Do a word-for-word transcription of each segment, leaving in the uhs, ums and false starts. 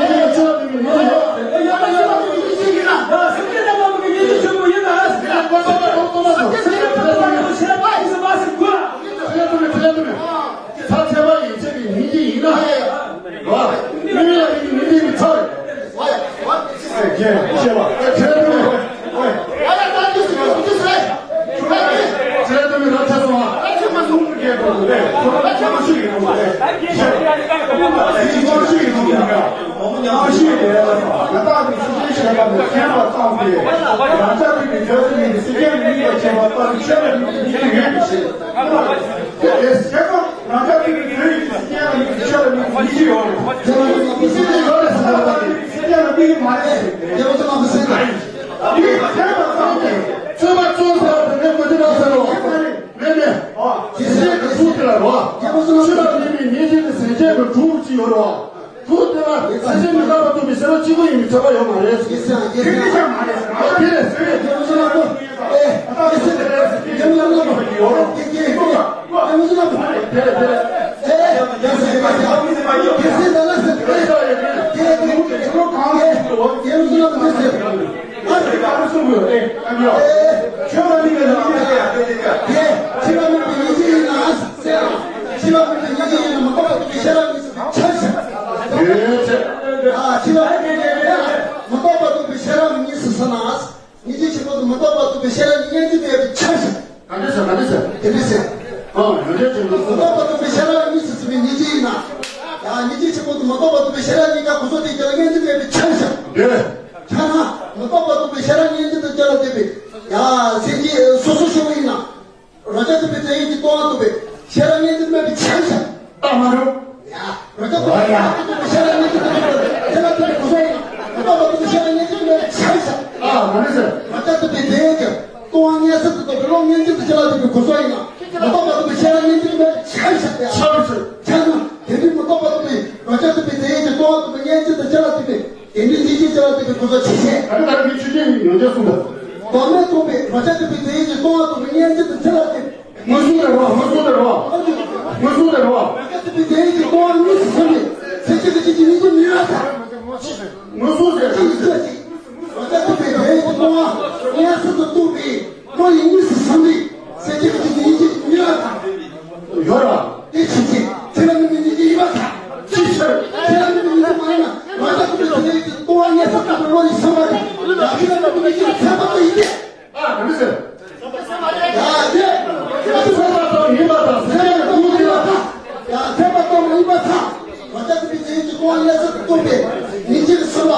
ཉིད་ཀྱི་ཆོས་ལ་དམིགས་པའི་ཉིད་ཀྱི་ཡོད། ས་ཁྱད་པར་ཡན་ཆད་ཀྱི་ཉིད་ཀྱི་ཡིན་ན། རོ། དམིགས་ཡུལ་ལ་དམིགས་ཀྱི་མི་དམིགས་པའི་ཚོགས། ཨེ། ཁྱེད་ཁྱེད་པ། ཨེ། ཁྱེད་པ། ཨེ། ཁྱེད་པ་མི་ར་ཆ་སོང་བ། ཁྱེད་པ་སོང་གི་གོ་རེད། ཁྱེད་པ་ཤི་གི་གོ་རེད། ཁྱེད་པ་ཤི་གི་གོ་རེད། ཨོ་ཉམས་ཤིག་རེད་ལ། ང་དག་གི་སྲིད་ཇུས་བཤད་པ་ནི་མཁྱེན་པ་ཙམ་སྟེ། རང་ཅག་གི་མི་ཚོས་མི་གི་སྲིད་ཇུས་མི་གི་མཁྱེན་པ་ལྟར་ཆོས་ལ་མི་གི་མི་གི་ཡོད་པའི་ཕྱིར། དེ་བྱས་ན་རང་ཅག་གི་མི་ཚོས་ཀྱི་སྲིད་ཇུས་ལ་མི་གི་ཆོས་ལ་མི་གི་མི་གི་ཡོད་རེད། དེ་ལ་མི་གི་སྲིད་ཇུས་ཡོད་རེད་ཟེར་བ་དེ་སྲིད་ཇུས་ལ་མི་གི་མ་རེད་ཟེར། དེ་བ་ཚོ་ལ་མི་སྲིད་ད་ཡིན། མི་གི་མཁྱེན་པ་ཙམ་སྟེ། རྩོད་པ་རྩོད་ཟེར་བ་དེ་ནས་གོ་རྒྱུ་ར་ཟེར་རོ། མེད་མེད། ཨ། དེ་སྲིད་ཀྱི་ཚུལ་དེ་ལ་རོ། ཆོས་ལ་མི་གི་མི་གི་ནི་སེམས་ཅན་གྱི་གྲུབ་ཅི་ཡོད་རོ། དུག་དེ་ལ་སེམས་ཅན་མི་རྟག་པ་རྟོགས་པའི་ཤེས་རབ་གཅིག་པུ་ཡིན་པའི་ཁྱབ་པ་ཡོད་མ་རེད། ཡེ་སེ་ཡེ་སེ། དེ་འདྲ་ཡང་མ་རེད་ཟེར་ན། དེ་རེད་ཟེར། རྒྱལ་པོ་བསོད་ནམས་པོ། ཨེ། ཡེ་སེ། རྒྱལ་པོ་བསོད་ནམས་པོ། ཡེ་ཡེ་ཡེ། རྒྱལ་པོ་བསོད་ནམས་པོ། དེ་རེད་དེ་རེད། ཨེ། ཡེ་སེ་ཡེ་སེ། ཡེ་སེ་ད་ལ་ཟེར། དེ་རེད་དེ་རེད། རྒྱལ་པོ་བསོད་ནམས་པོ་དེ་ཟེར། ཨ་རེ་ད་རུ་གསུང་དགོས། ཨེ། ཨ་ནི་ཡ། ཨེ། ཁྱོད་ལ་མི་ལ་མི་ལ་ཡ། དེ་དེ་དེ། དེ་ཕྱི་ལ་མི་ལ་ཡིན་གྱི་ཡིན་ན་ཟེར། ཕྱི་ལ་མི་ལ་ཡིན་གྱི་ཡིན་ན་མ་གཏོགས་པ་དེ་ཤེས་རབ་གཉིས་སུ་ཆ་ཤ། ཡོད་ཚེ། ཨ་ཕྱི་ལ་མི་ལ་མ་གཏོགས་པ་རྟོགས་པའི་ཤེས་རབ་གཉིས་སུ་ཟེར་ན། སྙིང་རྗེ་ཆེན་པོ་དང་མ་གཏོགས་པ་རྟོགས་པའི་ཤེས་རབ་གཉིས་མཉམ་གཅིག་ཏུ་ཡོད་པའི་ཆ་ཤ། ག་འདྲ་ཟེར་ག་འདྲ་ཟེར། དེ་འདྲ་ཟེར། ཨ་ཡོན་ཏན་ཆེན་པོ། མ་གཏོགས་པ་རྟོགས་པའི་ཤེས་རབ་གཉིས་སུ་ཟེར་བའི་སྙིང་རྗེ་ཡིན་ན། ཡ་སྙིང་རྗེ་ཆེན་པོ་དང་མ་གཏོགས་པ་རྟོགས་པའི་ཤེས་རབ་གཉིས་ཀ་གོ་ས་དེ་རྒྱ་ལ་མཉམ་གཅིག་ཏུ་ཡོད་པའི་ཆ་ཤ། ཡོད། ཆ་ན། མ་གཏོགས་པ་རྟོགས་པའི་ཤེས་རབ་མཉམ་གཅིག་ཏུ་རྒྱ་ལ་ལྟོས་པའི། ཡ་སེམས་ཀྱི་སོ་སོ་ཤོར་བ་ཡིན་ན། རང་རྐྱ་ཐུབ་པའི་རྫས་ཡོད་ཀྱི་ལྟུང་བ་རྟོགས་པའི་ཤེས་རབ་མཉམ་གཅིག་ཏུ་མེད་པའི་ཆ་ཤ། རྟགས་མ་འགྲུབ། ཡ། རང་རྐྱ་ཐུབ་པའི་ཤེས་རབ་མཉམ་གཅིག་ཏུ་རྟོགས་པའི་རྒྱ་ལ་ལྟོས་པའི་གོ་ས་ཡིན་ན། མ་གཏོགས་པ་རྟོགས་པའི་ཤེས་རབ་མཉམ་གཅིག་ཏུ་མེད་པའི་ཆ་ཤ། རྟགས་མ་འགྲུབ་ཟེར། རང་རྐྱ་ཐུབ་པའི་རྫས་ཡོད་ཀྱི་ལྟུང་བ་མངོན་གསལ་དུ་རྟོགས་པའི་བློ་མཉམ་གཅིག་ཏུ་རྒྱ་ལ་ལྟོས་པའི་གོ་ས་ཡིན་ན། མ་གཏོགས་པ་རྟོགས་པའི་ཤེས་རབ་མཉམ་གཅིག་ཏུ་མེད་པའི་ཆ་ཤ། ཆ་ཤ་ཟེར། ཆ་ན། དེ་འདྲའི་མ་རྟོགས་པ་རྟོགས་པའི་རང་རྐྱ་ཐུབ་པའི་རྫས་ཡོད་ཀྱི་ལྟུང་བ་རྟོགས་པའི་མངོན་གསལ་དུ་རྒྱ་ལ་ལྟོས་པའི། དེ་འདྲའི་སྙིང་རྗེ་ཅན་ལ་ལྟོས་པའི་གོ་ས་ཆེ་ཆེ། ད་ནི་ད་རེས་ངས་ཆོས་ཅན་ཡོན་ཏན་གསུངས་པ། བར་མའི་སྟོང་པའི་རང་རྐྱ་ཐུབ་པའི་རྫས་ཡོད་ཀྱི་ལྟུང་བ་རྟོགས་པའི་མངོན་གསལ་དུ་རྒྱ་ལ་ལྟོས་པའི། མངོན་སུམ་དུ་རེད་བ། མངོན་སུམ་དུ་རེད་བ། མངོན་སུམ་དུ་རེད་བ། རང་རྐྱ་ཐུབ་པའི་རྫས་ཡོད་ཀྱི་ལྟུང་བ་གཉིས་སུ་ཟིན་པའི་སེམས་ཅན་གྱི་སྤྱི་ཀྱི་སྙིང་རྗེ་མི་ཡོད་ས། མངོན་སུམ་ཟེར་ན། རང་རྐྱ་ཐུབ་པའི་རྫས་ཡོད་ཀྱི་ལྟུང་བ་མངོན་སུམ་དུ་རྟོགས་པའི། བློ་ཡིས་གཉིས་སུ་ཟིན་པའི་སེམས་ཅན་གྱི་སྙིང་རྗེ་མི་ཡོད་ས། ཡོད་ར། དེ་ཕྱིན་ཆད་ཁྱེད་ལ་དམིགས་པའི་སྙིང་རྗེ་ཡིན་པར་ཐལ། ཅིའི་ཕྱིར། ཁྱེད་ལ་དམིགས་པའི་སྙིང་རྗེ་མ་ཡིན་ན། རང་རྐྱ་ཐུབ་པའི་རྫས་ཡོད་ཀྱི་ལྟུང་བ་མངོན་སུམ་དུ་རྟོགས་པའི་བློ་ཡིས་ཟིན་པ་རེད། ཡ་ཁྱེད་ལ་དམིགས་པའི་སྙིང་རྗེ་ཚད་མ་དེ་ཡིན་ཏེ། ཨ་ག་འདྲ་ཟེར། ཡ་དེ། ཚད་མ་ཙམ་ཡིན་པར་ཐལ། ཚད་མ་ཙམ་ཡིན་པར་ཐལ། ཡ་ཚད་མ་ཙམ་ཡིན་པར་ཐལ། རང་རྐྱ་ཐུབ་པའི་རྫས་ཡོད་ཀྱི་ལྟུང་བ་མངོན་སུམ་དུ་རྟོགས་པའི།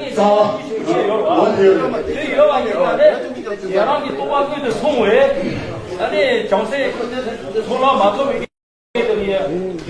རྩ་བ་ཡོད་པ་དེ་ཡོད་པ་ཡིན་ན་ནི་ཡི་རང་གི་རྟོགས་པ་ཀུན་ཏུ་སོང་བས། ད་ནི་བྱང་སེམས་ཚོགས་ལ་མ་ཐོབ་པའི་གི་དེ་ཡི་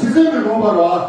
ཚིག་ཟིན་མི་འགྲོ་བ་རེད་བ།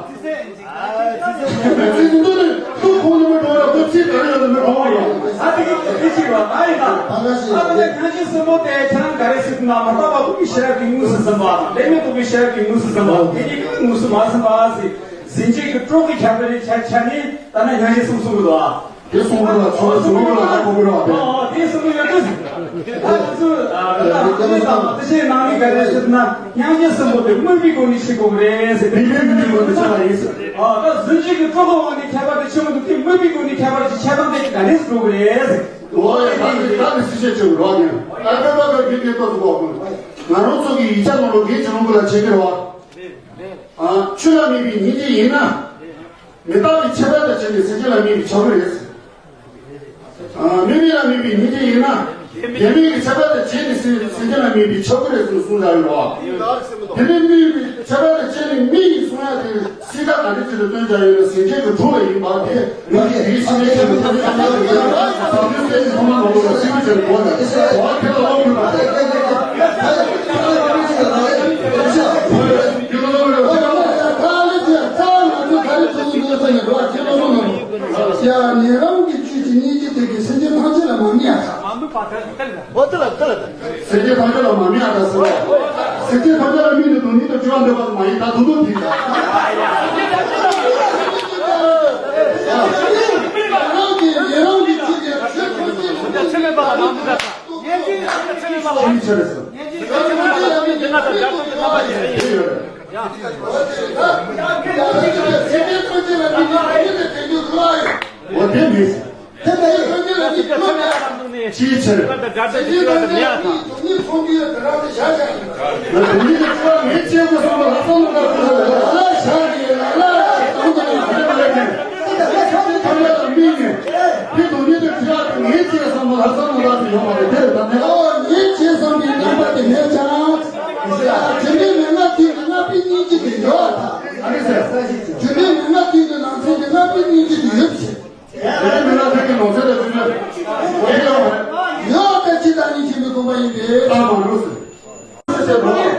ཚིག་ཟིན་ཚིག་ཟིན་འདུག་ནས་འདུག་ཁོང་ནི་མི་འགྲོ་ཡ། ཁོ་ཚིག་ག་རེ་ཡོད་ནི་མི་འགྲོ་བ་རེད། ཨ་དེ་གི་དེ་ཅིག་རེད་བ། ཨ་ཡིན་ན་ཨ་ད་ལྟ་སྙན་ཞུ་གསུམ་པོ་དེ་ཁྱེད་རང་ག་རེ་ཟེར་ན། མ་དག་པ་ཐུག་པའི་ཤེས་རབ་ཀྱིས་དངོས་སུ་ཟིན་པ་དང་། ལྡན་མིན་རྟོག་པའི་ཤེས་རབ་ཀྱིས་དངོས་སུ་ཟིན་པ་དང་། དེ་གཉིས་ཀྱིས་དངོས་སུ་མ་ཟིན་པ་ཟེར། ཟིན་བྱེད་ཀྱི་གྲོགས་ཀྱི་ཁྱད་པར་ཆ་ཆ་ནས་ད་ནི་སྙན་ཞུ་གསུམ་གསུང་གི་འདུག་ཨ། དེ་གསུང་གི་ལ་ཚོར་གསུང་གི་ལ་ལ་གོ་གི་ར་དེ། ཨ་དེ་གསུང་གི་ཡོད་དུས། ད་དེ་ཚོ་ཨ་ད་ལྟ་དེ་ནང་དེ་ནང་དེ་བཤད་ནང་ནས་ག་རེ་ཟེར་ན། སྙན་ཞུ་གསུམ་པོ་དེ་དངོས་པོའི་སྒོ་ནས་བྱེད་དགོས་རེད་ཟེར། མི་མིན་མི་མིན་སྒོ་ནས་བྱ་བ་ཡིན་ཟེར། ཨ་ད་ཟིན་བྱེད་ཀྱི་གྲོགས་ཀྱི་དབང་ནས་ཁྱད་པར་དེ་ཆེན་པོ་འདུག་དེ་དངོས་པོའི་སྒོ་ནས་ཁྱད་པར་གྱི་ཁྱད་པར་དེ་ག་ནས་འགྲོ་གི་རེད་ཟེར། འོ་ཡ། ད་ནི་ད་ནི་སྲིད་བྱེད་ཆེན་པོ་རོགས་ནས་ཨ་ཀ་ཀ་ཀ་གི་གི་ཏོ་ཚོ་གོ། ང་རང་ཚོ་གི་ཡིག་ཆ་ནང་ལོ་གི་ཅི་ལོང་གི་ལ་བྱེད་ཀྱི་རེད་བ། ཨ་ཆོས་ལ་དམིགས་པའི་སྙིང་རྗེ་ཡིན་ན། མི་རྟག་པའི་ཁྱད་པར་དང་བཅས་ནས་སེམས་ཅན་ལ་དམིགས་པའི་ཆགས་པ་རེད། ཨ་དམིགས་མེད་ལ་དམིགས་པའི་སྙིང་རྗེ་ཡིན་ན། ལྡན་མིན་གྱི་ཁྱད་པར་དང་བཅས་ནས་སེམས་སེམས་ཅན་ལ་དམིགས་པའི་ཆགས་པ་རེད་གསུངས་གསུངས་བཞག་ཡོད་རེད་བ། དེ་ནས་དམིགས་པའི་ཁྱད་པར་དང་བཅས་ནས་མི་ཡིན་གསུང་ཡ་དེ་སྲིད་དང་ག་འདྲ་ཅིག་ཏུ་སྟོན་བཞག་ཡོད་ན། ཟིན་བྱེད་ཀྱི་གྲོགས་ལ་ཡིན་པ་དེ། ང་གིས་དེའི་ཕྱི་མའི་ཆེད་དུ་ཐམས་ཅད་ཀྱང་ཟབ་ཆོས་གསལ་བྱེད་ཐོག་མ་ནང་དུ་ལ་སྲིད་པའི་ཆེད་དུ་གོ་ནས་གོ་བ་ཁྱེད་ལ་ཀློག་དགོས་པ་དེ། ཡ་ཉན་རང་གི་ཆོས་ཀྱི་སྙིང་རྗེ་དེ་གིས་སེམས་ཅན་ཐམས་ཅད་ལ་མ་དམིགས་ཡ་ད། འོ་དེ་ལ་དེ་ལ་དེ། སེམས་ཅན་ཐམས་ཅད་ལ་མ་དམིགས་ཡ་ད་ཟེར་བ། སེམས་ཅན་ཐམས་ཅད་ལ་དམིགས་ནས་སྡུག་བསྔལ་དང་སྐྱོ་བ་འདོད་པ་མ་ཡིན་ད་དུ་དུ་དེ་ད། ཉན་རང་གི་ཉན་རང་གི་ཆོས་ཀྱི་ཆོས་ཐམས་ཅད་ལ་དམིགས་ཡ། ཆོས་ཆེ་རེད་ཟེར། དེ་ཡོད་རེད། འོ་དེ་མེད་ཟེར། དེ་མེད། ཅིའི་ཕྱིར། ང་དུ་མི་དེ་ཚོ་ངས་བྱས་དགོས་བསམ་པ་ལྷག་བསམ་ལ་བསམ་ལ་ལ་ལ་ཤ་གི་ལ་ལ་དང་དང་དང་དང་དང་དང་དམིགས་ནས། དེ་དུ་ནི་དེ་ཁྱེད་ངས་བྱས་བསམ་པ་ལྷག་བསམ་ལ་བསམ་ཡོང་བ་རེད། དེ་ལ་ད་ནི་ཨོ་ངས་བྱས་བསམ་པའི་རྣམ་པ་དེ་མེད་ཀྱང་། དེ་ནི་མི་ང་དེ་ནི་ང་པའི་སྙིང་རྗེ་དེ་ཡོད་ད། ཨ་ནི་ཟེར། དེ་ནི་མི་ང་དེ་ནི་ནང་ཚན་དེ་ང་པའི་སྙིང་རྗེ་དེ་ཡོད་ཟེར། དེ་ནི་ ཡིན་ཏེ་ད་མ་ནུས་ཟེར། ཟེར་བ།